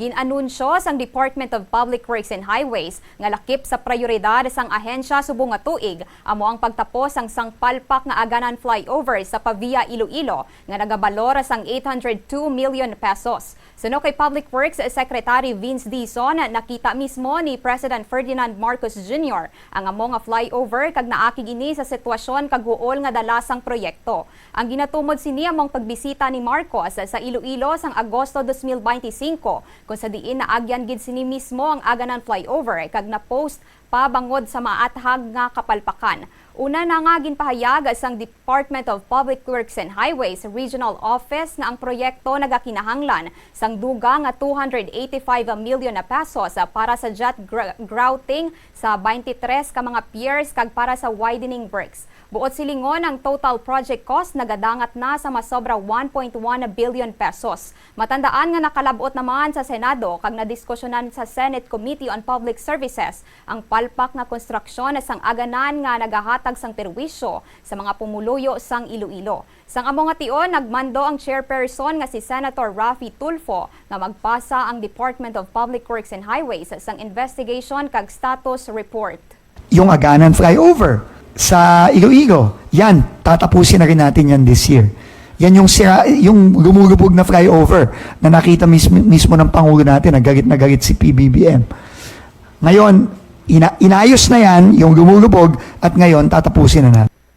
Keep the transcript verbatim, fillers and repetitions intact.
Gin-anunsyo sang Department of Public Works and Highways nga lakip sa prioridad sang ahensya subong nga tuig amo ang pagtapos sang sang palpak nga Aganan Flyover sa Pavia, Iloilo nga nagabalor sang eight hundred two million pesos. Suno kay Public Works Secretary Vince Dizon, nakita mismo ni President Ferdinand Marcos Junior ang amo nga flyover kag naakig ini sa sitwasyon kag huol nga dala sang proyekto. Ang ginatumod sini amo ang pagbisita ni Marcos sa Iloilo sang Agosto dos mil bente singko, kung sa diin naagyan gid sini mismo ang Aganan Flyover kag na-post pa bangod sa maathag nga kapalpakan. Una na nga ginpahayag sang Department of Public Works and Highways Regional Office nga ang proyekto nagakinahanglan sang dugang nga two hundred eighty-five million na pesos para sa jet gr- grouting sa twenty-three ka mga piers kag para sa widening works. Buot silingon, ang total project cost nagadangat na sa masobra one point one billion pesos. Matandaan nga nakalab-ot naman sa Senado kag nadiskusyonan sa Senate Committee on Public Services ang palpak nga konstruksyon sang Aganan nga nagahatag sang perwisyo sa mga pumuluyo sang Iloilo. Sang amo nga tion, nagmando ang chairperson nga si Senator Raffy Tulfo nga magpasa ang Department of Public Works and Highways sang investigation kag status report. Yung Aganan Flyover sa Iloilo, yan, tatapusin na rin natin yan this year. Yan yung, sira, yung lumulubog na flyover na nakita mismo, mismo ng Pangulo natin, nagalit na galit si P B B M. Ngayon, ina, inayos na yan, yung lumulubog, at ngayon, tatapusin na natin.